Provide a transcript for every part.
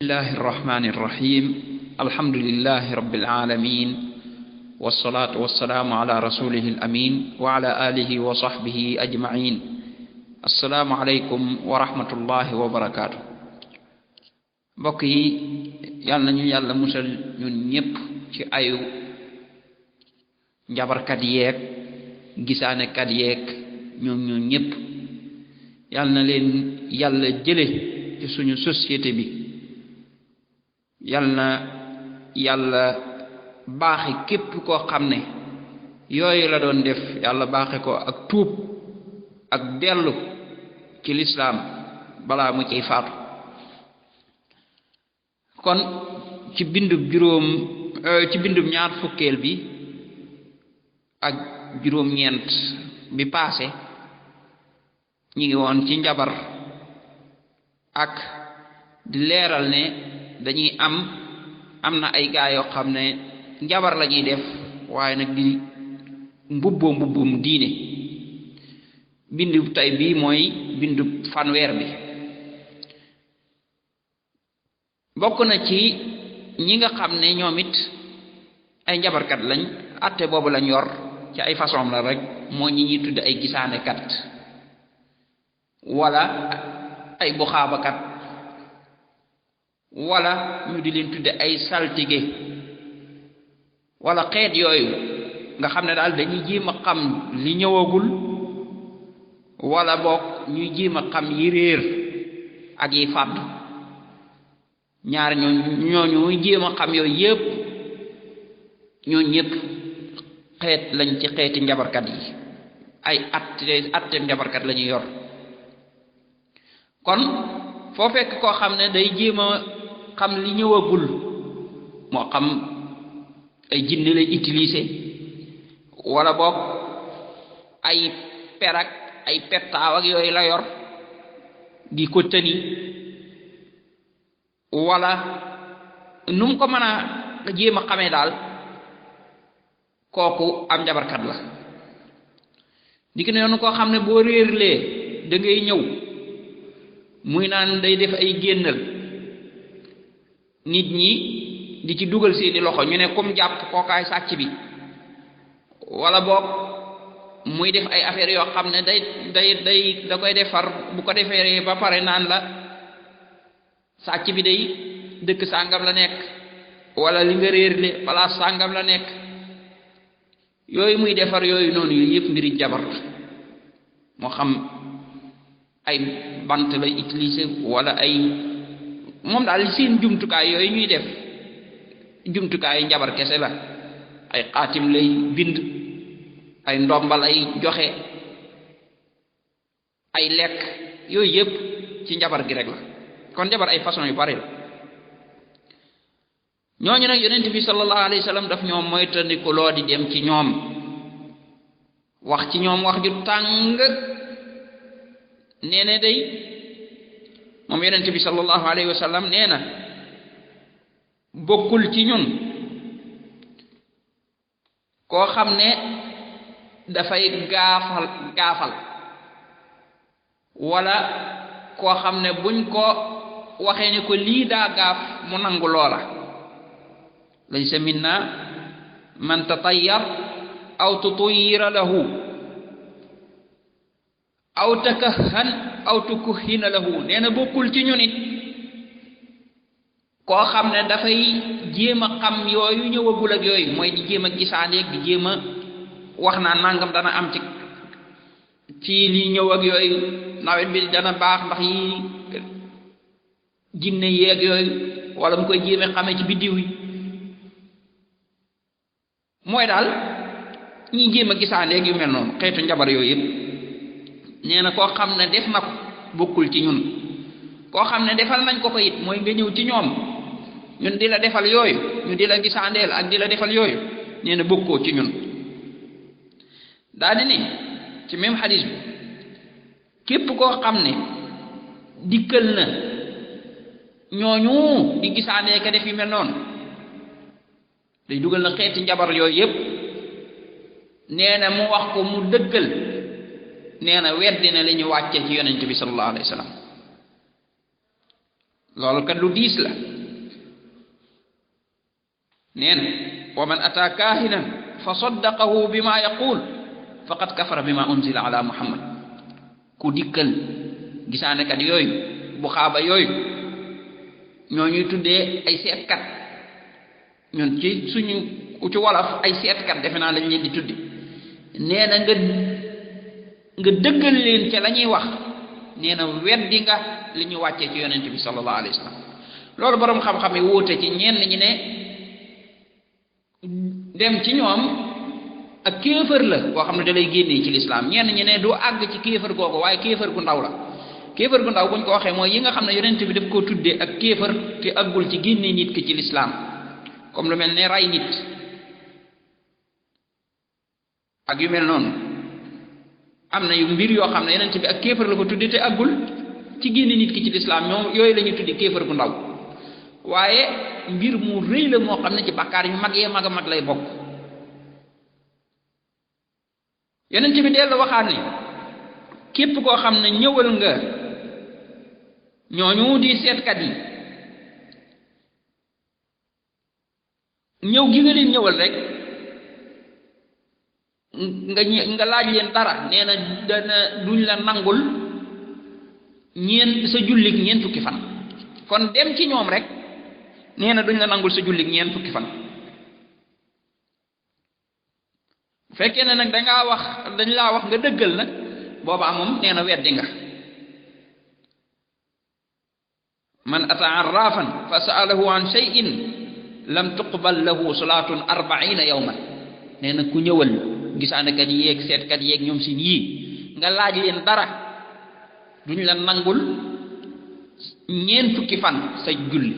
الله الرحمن الرحيم الحمد لله رب العالمين والصلاة والسلام على رسوله الأمين وعلى آله وصحبه أجمعين السلام عليكم ورحمة الله وبركاته بقي يالنا يالا مسل ñun ñepp ci ayu njabar kat yek gisane kat yek ñun ñepp yalna leen yalla jëlé ci suñu société bi yalna yalla baaxi képp koo xam ne yooyu la doon def yàlla baaxe ko ak tuub ak dellu ci lislaam balaa mu ciy faatu kon ci bindub ñaar fukkeel bi ak juróom ñeent bi paase ñi ngi woon ci njabar ak di leeral ne dañuy am na ay gaa yoo xam ne njabar la ñuy def waaye nag di mbubbum diine bindu tey bii mooy bindu fanweer bi bokk na ci ñi nga xam ne ñoom it ay njabarkat lañ atte boobu lañ yor ci ay façon la rek moo ñi ñuy tudd ay gisaanekat wala ay buxaabakat wala ñu di leen tudde ay saltige wala xeet yooyu nga xam ne daal dañuy jéem a xam li ñëwagul wala boog ñuy jéem a xam yi réer ak yi fàddu ñaar ñooñu jéem a xam yooyu yépp ñooñu ñépp xeet lañ ci xeeti njabarkat yi ay atte njabarkat la ñuy yor kon foo fekk koo xam ne day jéem a xam li ñëwagul moo xam ay jinne lay utiliser wala boog ay perak ay pettaaw ak yooyu la yor di ko tëni wala nu mu ko mën a jéem a xamee daal kooku am njabarkat la dikk ne yoonu koo xam ne boo réerlee da ngay ñëw muy naan day def ay génnal nit ñi di ci dugal seeni loxo ñu ne comme jàpp kookaay sàcc bi wala boog muy def ay affaires yoo xam ne da koy defar bu ko defee ba pare naan la sàcc bi day dëkk sàngam la nekk wala li nga réerle place sàngam la nekk yooyu muy defar yooyu noonu yooyu yëpp mbiri jabar la moo xam ay bant lay utiliser wala ay moom daal seen jumtukaay yooyu ñuy def jumtukaay njabar kese la ay xaatim lay bind ay ndomba lay joxe ay lekk yooyu yépp ci njabar gi rek la kon njabar ay façon yu bari la ñooñu nag yonent bi sallallahu alayhi wa sallam daf ñoom moytandiku loo di dem ci ñoom wax ci ñoom wax ju tàng nee na day moom yonent bi sallallahu alayhi wa sallam nee na bokkul ci ñun koo xam ne dafay gaafal wala koo xam ne buñ ko waxee ne ko lii daa gaaf mu nangu loola laysa minna man tatayyar aw tutuyira lahu aw takahhan aw tukuhina lahu nee na bokkul ci ñun it koo xam ne dafay jéem a xam yooyu ñëwagul ak yooyu mooy di jéem a gisaaneeg di jéem a wax naa nangam dana am ci lii ñëw ak yooyu nawet bi dana baax ndax yi jinne yeeg yooyu wala mu koy jéem a xamee ci biddiw yi mooy daal ñi jéem a gisaaneeg yu mel noonu xeetu njabar yooyu yëpp nee na koo xam ne def na ko bokkul ci ñun koo xam ne defal nañ ko it mooy nga ñëw ci ñoom ñun di la defal yooyu ñu di la gisaandeel ak di la defal yooyu nee na bokkoo ci ñun daal di ne ci même xadis bi képp koo xam ne dikkal na ñooñu di gisaandee ka def yu mel noonu day dugal na xeeti njabar yooyu yépp nee na mu wax ko mu dëggal nee na weddi na li ñu wàcce ci yonent bi sallallahu alayhi wa sallam loolu kat lu diis la neen wa man ataa kaahinan fa saddaqahu bima yaqul faqad kafara bima unzila ala muhammad ku dikkal gisaanekat yooyu bu xaaba yooyu ñoo ñuy tuddee ay seetkat ñun ci suñu ci wolof ay seetkat defe naa lañ leen di tudde nee na nga dëggal leen ca la ñuy wax nee na weddi nga li ñu wàccee ci yonent bi sallallahu alayhi wa sallam loolu boroom xam-xam yi wóote ci ñenn ñi ne dem ci ñoom ak kéefër la boo xam ne da lay génnee ci lislaam ñenn ñi ne du àgg ci kéefër googu waaye kéefër gu ndaw la kéefër gu ndaw buñ ko waxee mooy yi nga xam ne yonent bi daf koo tuddee ak kéefër te àggul ci génnee nit ki ci lislaam comme lu mel ne ray nit ak yu mel noonu am na yu mbir yoo xam ne yonent bi ak kéefër la ko tuddee te àggul ci génne nit ki ci lislaam ñoom yooyu la ñuy tuddi kéefër gu ndaw waaye mbir mu rëy la moo xam ne ci bàkkaar yu mag yee mag a mag lay bokk yonent bi dellu waxaat ni képp koo xam ne ñëwal nga ñooñu di seetkat yi ñëw gi nga leen ñëwal rek nga laaj leen dara nee na dana duñ la nangul sa jullig ñeent fukki fan kon dem ci ñoom rek nee na duñ la nangul sa jullig ñeent fukki fan bu fekkee ne nag dañ laa wax nga dëggal nag boobaa moom nee na weddi nga man ata arrafan fa sa'alahu an shay'in lam tuqbal lahu salaatun 40 yawman nee na ku ñëwal gisaanekat yeeg seetkat yeeg ñoom seen yii nga laaj leen dara duñ la nangul ñeent fukki fan sa julli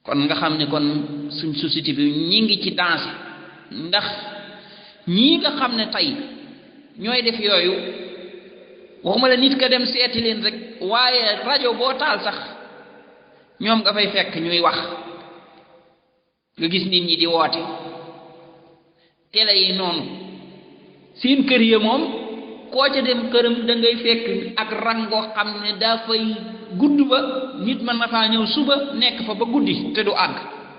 kon nga xam ne kon suñ société bi ñi ngi ci danger ndax ñii nga xam ne tey ñooy def yooyu waxuma la nit ka dem seeti leen rek waaye rajo boo taal sax ñoom nga fay fekk ñuy wax nga gis nit ñi di woote télé yi noonu seen kër ya moom koo ca dem këram da ngay fekk ak rangoo xam ne daa fay gudd ba nit mën na faa ñëw suba nekk fa ba guddi te du àgg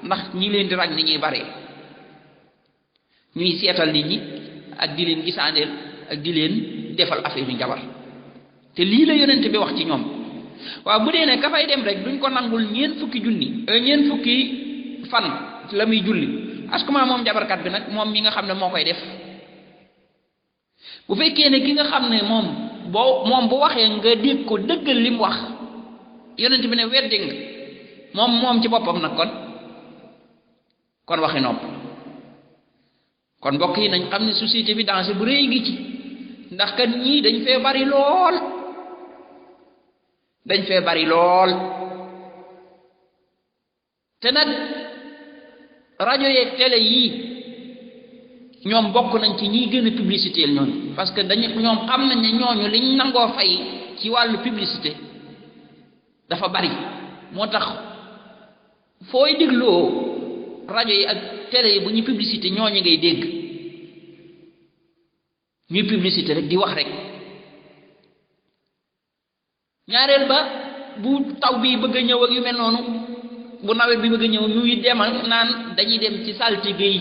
ndax ñi leen di rang ni ñuy bare ñuy seetal nit ñi ak di leen gisaandeel ak di leen defal affaire yu njabar te lii la yonent bi wax ci ñoom waaw bu dee ne ka fay dem rek duñ ko nangul ñeent fukki fan la muy julli askuma moom jabarkat bi nag moom mi nga xam ne moo koy def bu fekkee ne ki nga xam ne moom bu waxee nga dégg ko dëggal li mu wax yonent bi ne weddi nga moom ci boppam nag kon waxi nopp kon mbokk yi nañ xam ne société bi danger bu rëy gi ci ndax kat ñii dañ fee bari lool te nag rajo yeeg télé yii ñoom bokk nañ ci ñiy gën a publicité ñooñu parce que ñoom xam nañ ne ñooñu liñ nangoo fay ci wàllu publicité dafa bari moo tax fooy dégloo rajo yi ak télé yi bu ñu publicité ñooñu ngay dégg ñuy publicité rek di wax rek ñaareel ba bu taw bi bëgg a ñëw ak yu mel noonu bu nawet bi bëgg a ñëw ñuy demal naan dañuy dem ci saltige yi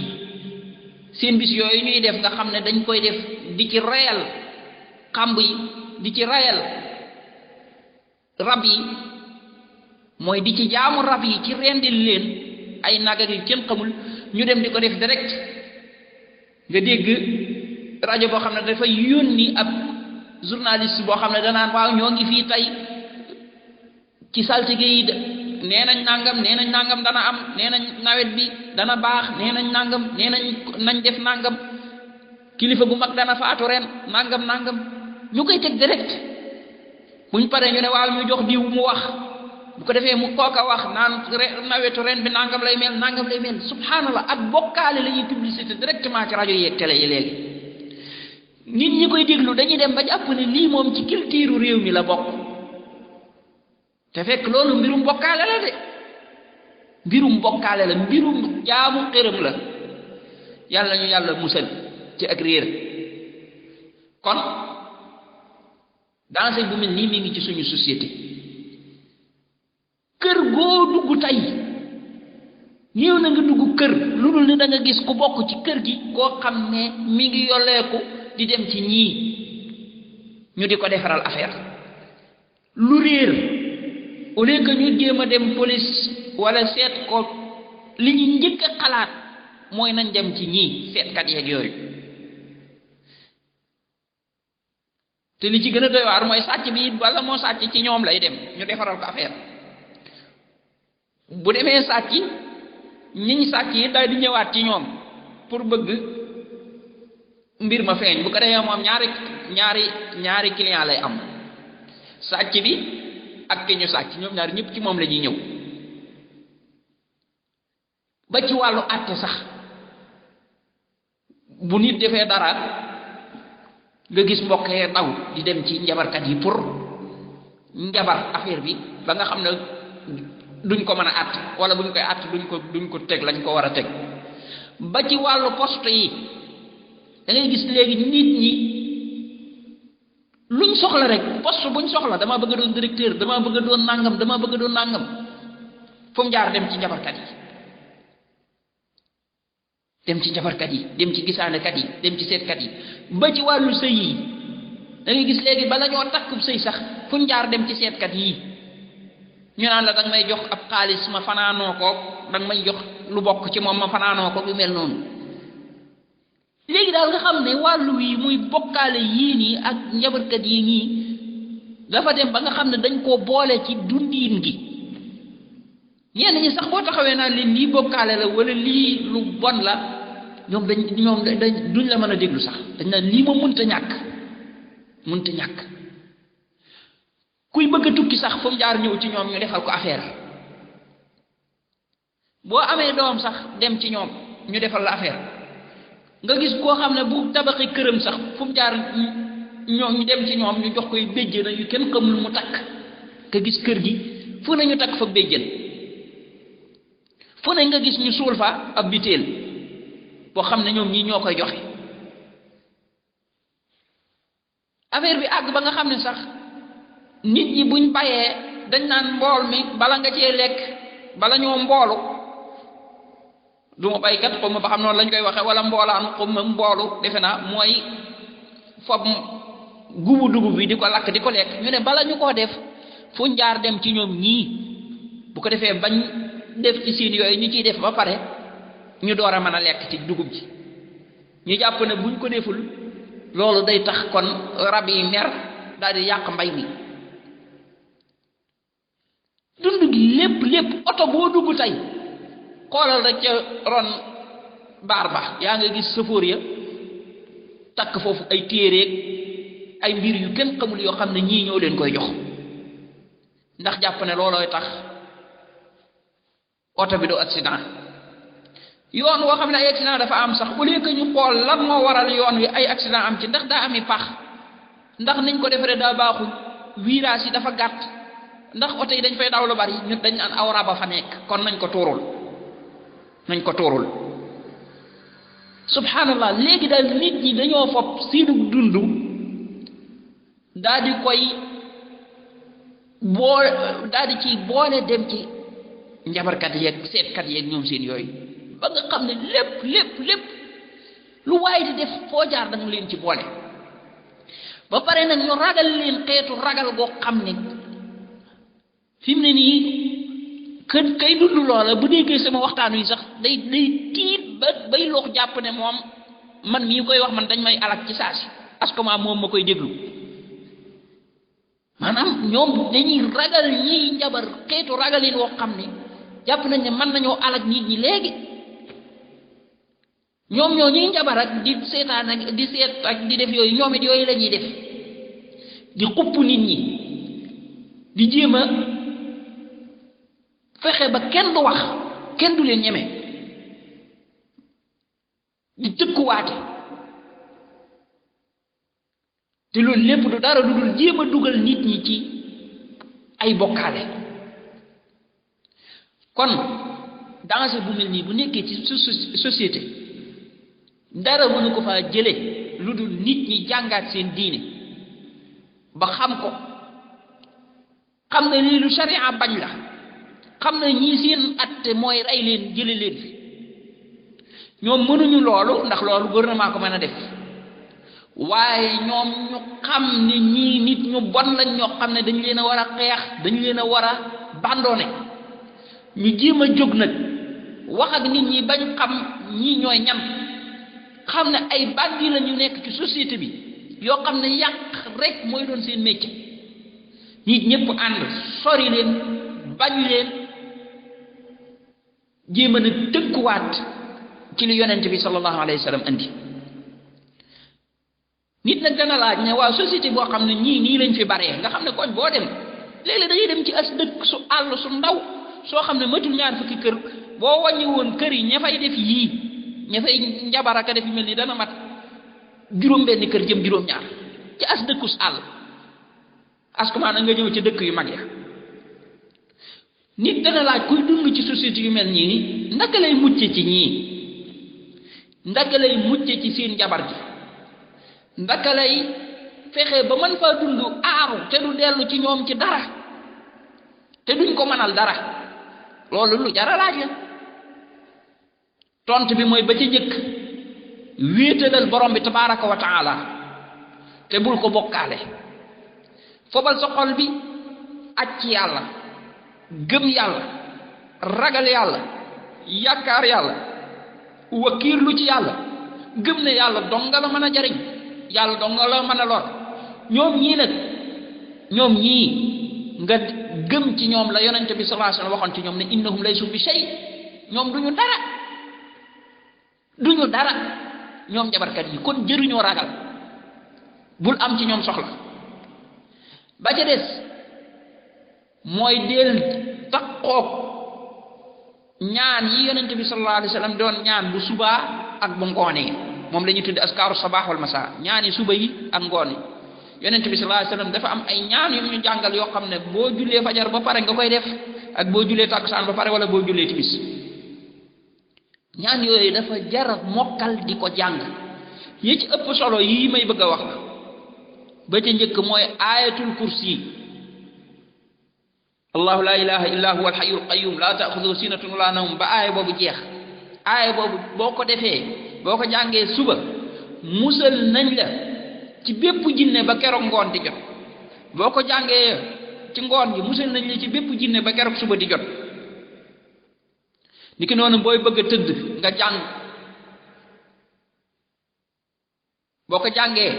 seen bis yooyu ñuy def nga xam ne dañ koy def di ci reyal xamb yi di ci reyal rab yi mooy di ci jaamu rab yi ci rendil leen ay nag ak yi kenn xamul ñu dem di ko def direct nga dégg rajo boo xam ne dafay yónni ab journaliste boo xam ne danaan waaw ñoo ngi fii tey ci saltige yi nee nañ nangam dana am nee nañ nawet bi dana baax nee nañ nangam nee nañ def nangam kilifa bu mag dana faatu ren nangam ñu koy teg direct buñ paree ñu ne waaw ñu jox diw mu wax bu ko defee mu kooka wax naan nawetu ren bi nangam lay mel subhanallah ak bokkaale la ñuy publicité directement ci rajo yeeg télé yi léegi nit ñi koy déglu dañuy dem ba jàpp ne lii moom ci culture réew mi la bokk te fekk loolu mbirum bokkaale la de mbirum jaamu xërëm la yàlla ñu yàlla musal ci ak réer kon danger bu mel nii mi ngi ci suñu société kër goo dugg tey néew na nga dugg kër lu dul ne da nga gis ku bokk ci kër gi koo xam ne mi ngi yolleeku di dem ci ñii ñu di ko defaral affaire lu réer au lieu que ñu jéem a dem police wala seet ko li ñu njëkk a xalaat mooy nañ dem ci ñii seetkat yeeg yooyu te li ci gën a doy waar mooy sàcc bi wala moo sàcc ci ñoom lay dem ñu defaral ko affaire bu demee sàcc ñiñ sàcc yi daal di ñëwaat ci ñoom pour bëgg mbir ma feeñ bu ko defee moom ñaari client lay am sàcc bi ak ki ñu sàcc ñoom ñaar ñëpp ci moom la ñuy ñëw ba ci wàllu àtte sax bu nit defee dara nga gis mbokkee daw di dem ci njabarkat yi pour njabar affaire bi ba nga xam ne duñ ko mën a àtt wala buñ koy àtt duñ ko teg lañ ko war a teg ba ci wàllu poste yi da ngay gis léegi nit ñi luñ soxla rek poste buñ soxla dama bëgg a doon directeur dama bëgg a doon nangam dama bëgg a doon nangam fu mu jaar dem ci njabarkat yi dem ci njabarkat yi dem ci gisaanekat yi dem ci seetkat yi ba ci wàllu sëy yi da ngay gis léegi bala ñoo takkub sëy sax fu ñu jaar dem ci seetkat yi ñu naan la danga may jox ab xaalis ma fanaanoo ko danga may jox lu bokk ci moom ma fanaanoo ko yu mel noonu léegi daal nga xam ne wàllu wi muy bokkaale yii nii ak njabarkat yi nii dafa dem ba nga xam ne dañ koo boole ci dundiin gi ñenn ñi sax boo taxawee naan leen lii bokkaale la wala lii lu bon la ñoom duñ la mën a déglu sax dañ naan lii moom mënta ñàkk kuy bëgg a tukki sax fu mu jaar ñëw ci ñoom ñu defal ko affaire boo amee doom sax dem ci ñoom ñu defal la affaire nga gis koo xam ne bu tabaxi këram sax fu mu jaar ñoom ñu dem ci ñoom ñu jox koy béjjën yu kenn xamul mu takk nga gis kër gi fu ne ñu takk fa béjjën fu ne nga gis ñu suul fa ab biteel boo xam ne ñoom ñii ñoo koy joxe affaire bi àgg ba nga xam ne sax nit ñi buñ bayee dañ naan mbool mi bala nga cee lekk bala ñoo mboolu du ma baykat xaw ma ba xam noonu lañ koy waxe wala mboolaan xaw ma mboolu defe naa mooy fob gubu dugub bi di ko lakk di ko lekk ñu ne bala ñu koo def fu njaar dem ci ñoom ñii bu ko defee bañ def ci siin yooyu ñu ciy def ba pare ñu door a mën a lekk ci dugub ji ñu jàpp ne buñ ko deful loolu day tax kon rab yi mer daal di yàq mbay mi dund gi lépp oto boo dugg tey xoolal rek ca ron baar ba yaa nga gis sëfoor ya takk foofu ay téereeg ay mbir yu kenn xamul yoo xam ne ñii ñoo leen koy jox ndax jàpp ne loolooy tax oto bi du accident yoon woo xam ne ay accident dafa am sax au lieu que ñu xool lan moo waral yoon wi ay accident am ci ndax daa ami pax ndax niñ ko defaree daa baaxul virage yi dafa gàtt ndax oto yi dañ fay daw lu bari ñu dañ naan aw raba fa nekk kon nañ ko tuurul subhanallah léegi daal nit ñi dañoo fopp seenu dund daal di koy daal di ciy boole dem ci njabarkat yeeg seetkat yeeg ñoom seen yooyu ba nga xam ne lépp lu waaye di def foo jaar da nga leen ci boole ba pare nag ñu ragal leen xeetu ragal goo xam ne fi mu ne nii kay dund loola bu déggee sama waxtaan wi sax day tiit bay loox jàpp ne moom man mii koy wax man dañ may alak ci saasi askoma moom ma koy déglu maanaam ñoom dañuy ragal ñiy njabar xeetu ragalin woo xam ne jàpp nañ ne mën nañoo alak nit ñi léegi ñoom ñoo ñuy njabar ak di seetaan ak di seet ak di def yooyu ñoom it yooyu la ñuy def di xupp nit ñi di jéem a fexe ba kenn du wax kenn du leen ñeme di tëkkuwaate te loolu lépp du dara du dul jéem a dugal nit ñi ci ay bokkaale kon danger bu mel nii bu nekkee ci société dara mënu ko faa jële lu dul nit ñi jàngaat seen diine ba xam ko xam ne lii lu sharia bañ la xam ne ñii seen atte mooy rey leen jële leen fi ñoom mënuñu loolu ndax loolu gouvernement ko mën a def waaye ñoom ñu xam ne ñii nit ñu bon lañ ñoo xam ne dañ leen a war a xeex dañ leen a war a bandone ñu jéem a jóg nag wax ak nit ñi bañ xam ñii ñooy ñan xam ne ay bandi la ñu nekk ci société bi yoo xam ne yàq rek mooy doon seen métier nit ñëpp ànd sori leen bañ leen jéem a nag tëkkuwaat ci li yonent bi sallallahu alayhi wa sallam andi nit nag dana laaj ne waaw société boo xam ne ñii nii lañ fi baree nga xam ne koñ boo dem léeg-léeg dañuy dem ci as dëkk su àll su ndaw soo xam ne matul ñaar fukki kër boo wàññi woon kër yi ña fay def yii ña fay njabaraka def yu mel ni dana mat juróom benn kër jëm juróom ñaar ci as dëkkus àll askumaana nga ñëw ci dëkk yu mag ya nit dana laaj kuy dund ci société yu mel nii ndaka lay mucce ci ñii ndaka lay mucce ci seen njabar ji ndaka lay fexe ba mën faa dund aaru te du dellu ci ñoom ci dara te duñ ko mënal dara loolu lu jara laaj la tont bi mooy ba ca jëkk wéetalal borom bi tabaraka wa taala te bul ko bokkaale fobal sa xol bi aj ci yàlla gëm yàlla ragal yàlla yaakaar yàlla wakiirlu ci yàlla gëm ne yàlla donga la mën a jariñ yàlla donga la mën a lor ñoom ñii nag ñoom ñii nga gëm ci ñoom la yonente bi sallallahu alayhi wasallam waxoon ci ñoom ne innahum laysu bi shay ñoom duñu dara ñoom jabarkat yi kon jëruñoo ragal bul am ci ñoom soxla ba ca des mooy del taqoog ñaan yi yonente bi sallallahu alayhi wasallam doon ñaan bu subaa ak bu ngoonee moom la ñuy tudde askaaru sabaax wal masaa ñaani suba yi ak ngoon yi yonent bi sallallahu alayhi wasallam dafa am ay ñaan yu ñu jàngal yoo xam ne boo jullee fajar ba pare nga koy def ak boo jullee takkusaan ba pare wala boo jullee timis ñaan yooyu dafa jar mokkal di ko jàng yi ci ëpp solo yii may bëgg a wax la ba ca njëkk mooy ayatul kursi allahu la ilaha illa huwa alhayyul qayyum la ta'khudhuhu sinatun wala nawm ba aaya boobu jeex aaya boobu boo ko defee boo ko jàngee suba musal nañ la ci bépp jinne ba keroog ngoon di jot boo ko jàngee ci ngoon gi musal nañ la ci bépp jinne ba keroog suba di jot niki noonu booy bëgg a tëdd nga jàng boo ko jàngee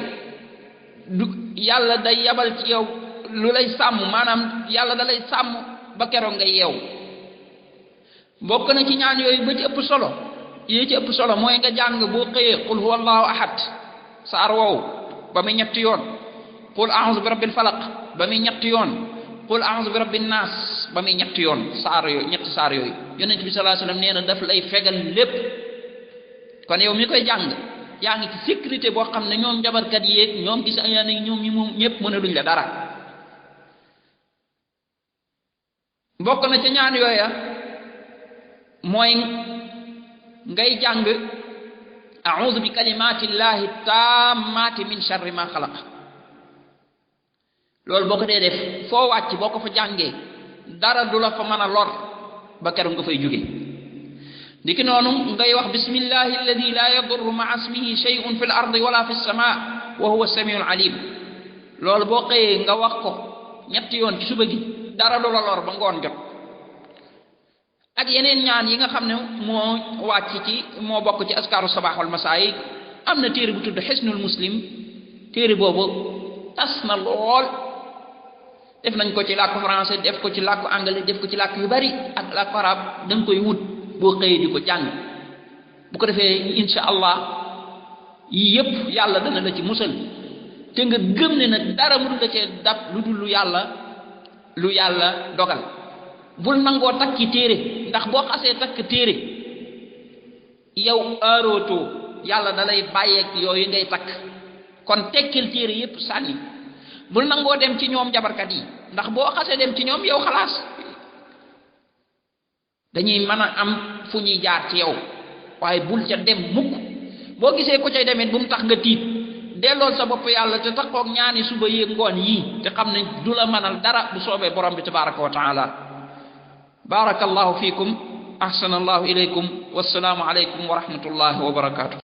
du yàlla day yabal ci yow lu lay sàmm maanaam yàlla da lay sàmm ba keroog nga yeew bokk na ci ñaan yooyu ba ci ëpp solo yi ci ëpp solo mooy nga jàng boo xëyee qul huwa allahu ahad saar woowu ba muy ñetti yoon qul a'udhu bi rabbil falaq ba muy ñetti yoon qul a'udhu bi rabbin nas ba muy ñetti yoon saar yooyu ñetti saar yooyu yonent bi sallallahu alayhi wasallam nee na daf lay fegal lépp kon yow mi koy jàng yaa ngi ci sécurité boo xam ne ñoom njabarkat yéeg ñoom gis yaa ne ñoom ñi moom ñëpp mën a luñ la dara bokk na ci ñaan yooya mooy ngay jàng a'udhu bi kalimatillahi tammati min sharri ma xalaq loolu boo ko dee def foo wàcc boo ko fa jàngee dara du la fa mën a lor ba keroog nga fay jóge ndiki noonu ngay wax bismillahi alladi la yadurru ma'a ismihi shay'un fil ardi wala fis samaa wa huwa as-sami'ul alim loolu boo xëyee nga wax ko ñetti yoon ci suba gi dara du la lor ba ngoon jot ak yeneen ñaan yi nga xam ne moo wàcc ci moo bokk ci askaaru sabaax wal masaa yi am na téere bu tudd xisnul muslim téere boobu tas na lool def nañ ko ci làkku français def ko ci làkku anglais def ko ci làkk yu bari ak làkku arab da nga koy wut boo xëyee di ko jàng bu ko defee insha allah yii yépp yàlla dana la ci musal te nga gëm ne nag dara mu dul la cee dab lu dul lu yàlla dogal bul nangoo takki téere ndax boo xasee takk téere yow aarootoo yàlla da lay bàyyeeg yooyu ngay takk kon tekkil téere yépp sànni bul nangoo dem ci ñoom jabarkat yi ndax boo xasee dem ci ñoom yow xalaas dañuy mën a am fu ñuy jaar ci yow waaye bul ca dem mukk boo gisee ko cay demit bu mu tax nga tiit dellool sa bopp yàlla te taxoog ñaani suba yéeg ngoon yii te xam ne du la mënal dara bu soobee borom bi tabaraka wa taala barakallahu fikum ahsanallahu ilaykum wassalaamu alaykum wa rahmatullahi wa barakatuh